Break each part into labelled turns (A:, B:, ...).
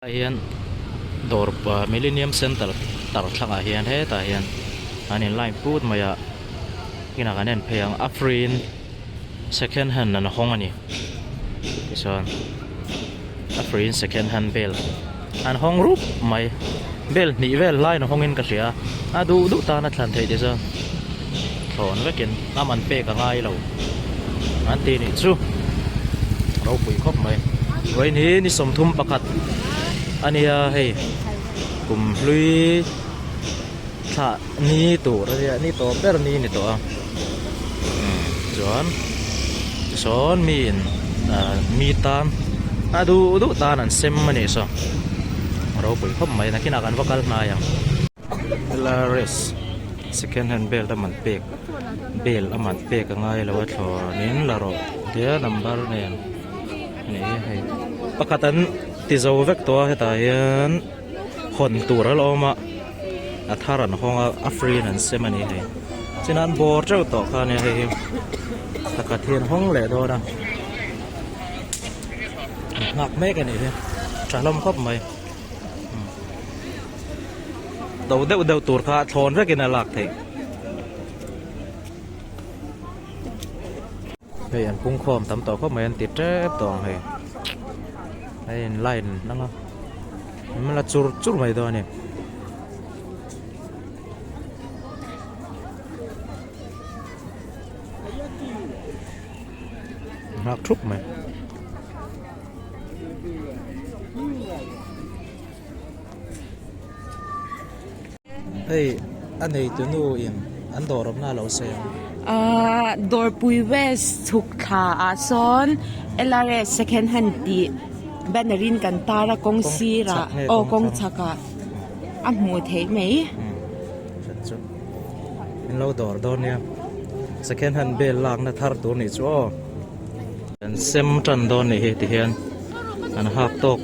A: Ah hian dawr Millennium Centre tar thlangah hian hetah hian an in line put mai a inah kan en phei ang a free in second hand an hawng a ni tichuan a free in second hand bel an hawng rup mai bel hnih vel hlaiin a hawngin ka hria a duh duh tan a thlan theih tichuan thlawn vekin a man pek a ngai lo an ti nih chu ropui khawp mai vawiin hi ni 31 a nia hei kum hlui thlah ni tur a nia ni tawp ber ni a ni tawh a chuan tisawn mi in ah mi tan a duh duh tan an sem a nih saw ropui khawp mai nakinah kan va kal hnai ang. Lrs second hand belt a man pek bel a man pek a ngai lo a thlawnin la rawh tia number nen a nih hi hei pakhat an ti zo vek tawh a hetah hian hawn tur a la awm a a thar an hawng a a free in an sem a ni hei chin an bawr teuh tawh kha a nia hei hi pakhat hi an hawng leh dawn a an nghak mek a nih hi tha hlawm khawp mai. To deuh deuh tur kha thlawn vekin a lak theih. Hei an pung khawm tam tawh khawp mai an ti tep tawh ang hei. Hei in line anga an la chur chur mai dawn a ni. Nghak thup mai. Hei a neitu nu in an dawr awmna a lo sawi ang.
B: Ahh Dawrpui West chhuk thla ah sawn LRS second hand tih banner in kan tar a kawng sirah aw kawng chhak ah a hmuh theih mai.
A: In lo dawr dawn nia second hand bel lakna thar tur nih chu aw. An sem tan dawn nih hi tihian an hak tawk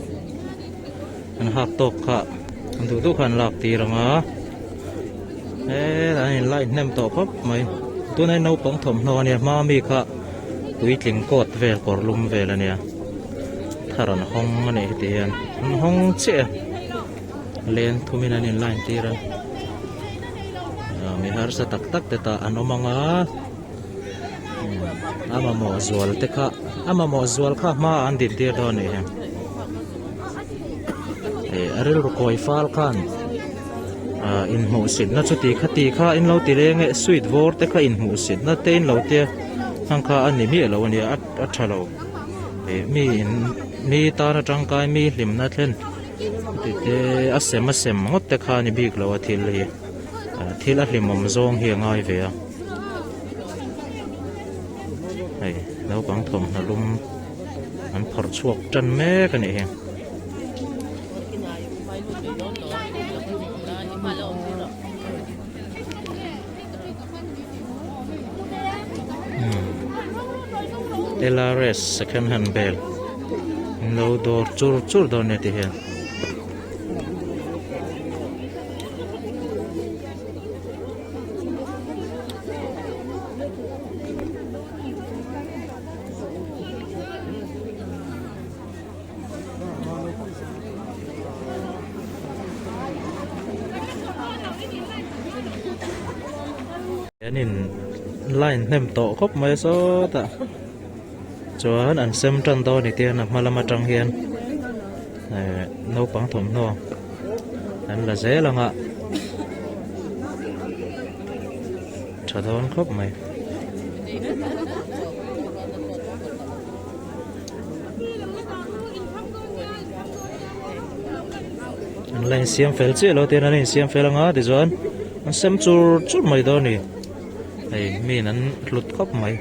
A: an hak tawk kha an duh duh kha an lak tir ang a hetah an in light hnem tawh khawp mai tunah hian naupang thawmhnaw a nia hma mi kha puitling coat vel kawr lum vel a nia thar an hawng a nih hi tihian an hawng chiah a leng thumin an in line tir a mi harsa tak tak te tah an awm ang a. A mamawh zual te kha a mamawh zual kha hma an din tir dawn a nih hi eh a rilru kawi fal khan ah inhmuhsitna chuti kha ti kha in lo ti leng e sweet vawr te kha inhmuhsitna te in lo tia hang kha a ni miah lo a nia a tha lo eh mi in mi tana tangkai mi hlimna thlen ti te a sem a sem ngawt te kha a ni bik lo a thil hi thil a hlimawm zawng hi a ngai ve a. Hei naupang thawmhnaw lum an phawrh chhuak tan mek a nih hi. LRS second hand bel in lo dawr chur chur dawn nia ti hian. An in line hnem tawh khawp mai sawtah chuan an sem tan dawn a ni te a hma lam atang hian eh naupang thawmhnaw an la zel ang a tha dawn khawp mai. An la insiam fel chiah lo te an la insiam fel anga tichuan an sem chur chur mai dawn a ni hei miin an hlut khawp mai.